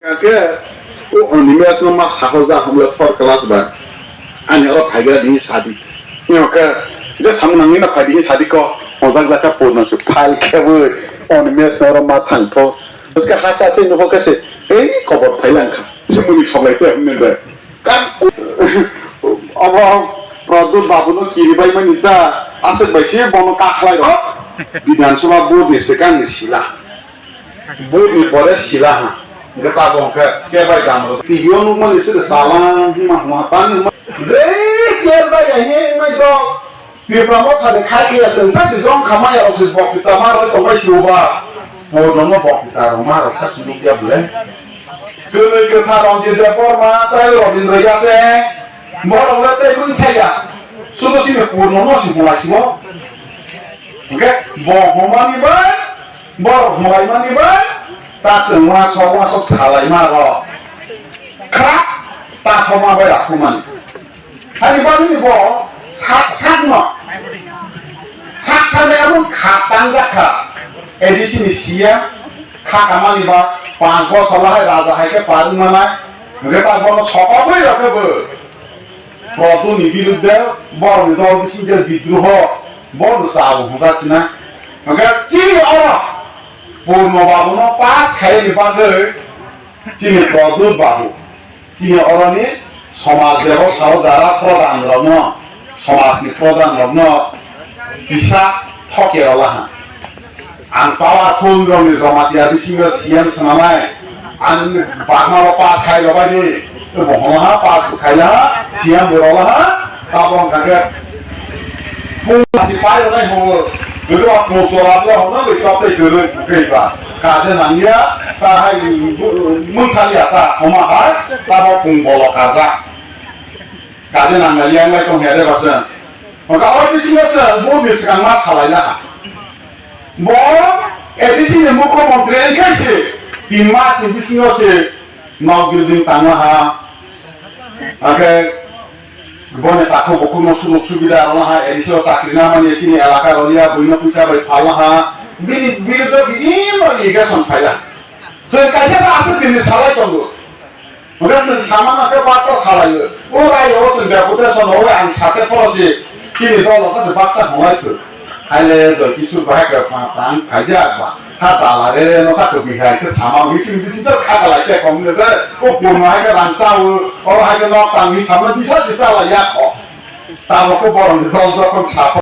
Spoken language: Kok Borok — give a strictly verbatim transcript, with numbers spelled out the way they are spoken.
Kake o Animesh no ma saho ja hamle four class ba. Ani oro phaigra di sadi. Ni oke je samung nangni na phai di sadi ko. Ojak jaka purna se phai khe bo Animesh no oro ma thang tho. Oske hasa se no ke se ei kobor phai lang kha. Se muni songlai te hwnne de. Kan abo Pradyot babu no kiri bai mani da aswk bai se bono kakhlai ro. Bidhan Sabha vote ni se kan ni sila. Boni pore sila ha. Hingke tabok hingke kebai dam rok. T V o nukmani chwla salang hima huma tani huma. Je ser bai ya he mai do. Tipra motha de khai khe ya seng sa si jong khamai ya rok si bok kita ma rok tongbai si uba. Bo dono bok kita rok ma rok sa si nuk ya bole. Kwnwi kwtha rok je de bor ma tai rok din rok ya se. Borok le tei mung sa ya. Sudo si ne purno no si huma si mo. Hingke bo huma ni bai. Borok hulaimani bai ta chwng uansok uansok salaima rok khrak ta thoma bai rakhumani. Hani bagwini bo sak sakno sak sakni abo kha tangjak kha A D C ni C M kha kamani ba panch bosor lahai raja hai khe par wngmanai hwnkhe ta bono sokogwi rokhe bo. Pradyot ni birudde borokni dol bisingtwi bidroho, bono chao hwnka sina. Hwnka chini oro Purno Babuno pass khaiyani bagwi chini Pradyot Babu, chini oroni somaj bebosao jara pradhan rokno, somajni pradhan rokno kisa thoke olaha. Ang powerful rokni Jamatia bisingo C M swnamnai. Ang bagmao pass khai rwbaidi. Bo hono ha pass khai ha, C M bo rw ha. Abo wngkha khe pung si pai rwnai bo. Bo pung chora bo hono bo chop tei kwrwi kwrwi ba. Kaje nangya ta hai mung saliya ta homa hai ta bo pung bolo kaja. Kaje nangya yang lai tong hede basa. Wngkha oro bisingo chwng bo ni swkang ma salai laha. Bo A D C ni mukhyamantri wngkha se tin mas ni bisingo se nok building tangma ha. Akhe boni takhuk bukhuk no suluk subida rwna ha, A D C o chakri na mani chini elaka rwliya buino puisa bai phalna ha. Bini biruddhe bibhinno allegation phaila. Chwng kaisa sa aswk tini salai tongo. Hwnkhe chwng samano khe baksa salaio. O raio chwng deputation o ang sakhe phorosi chini dolo khe baksa hwnlai thung. Haile Joy Kishore bahai khe sa tang phaijak ba. Ha dala re no sa khe bihai khe sama wi chwng bisi sa kha dalai khe kom le de. O purno hai khe rang chao. O hai khe nok tang ni sama bisa si chala ya kho. Tamo khe borok ni dol jokhon sa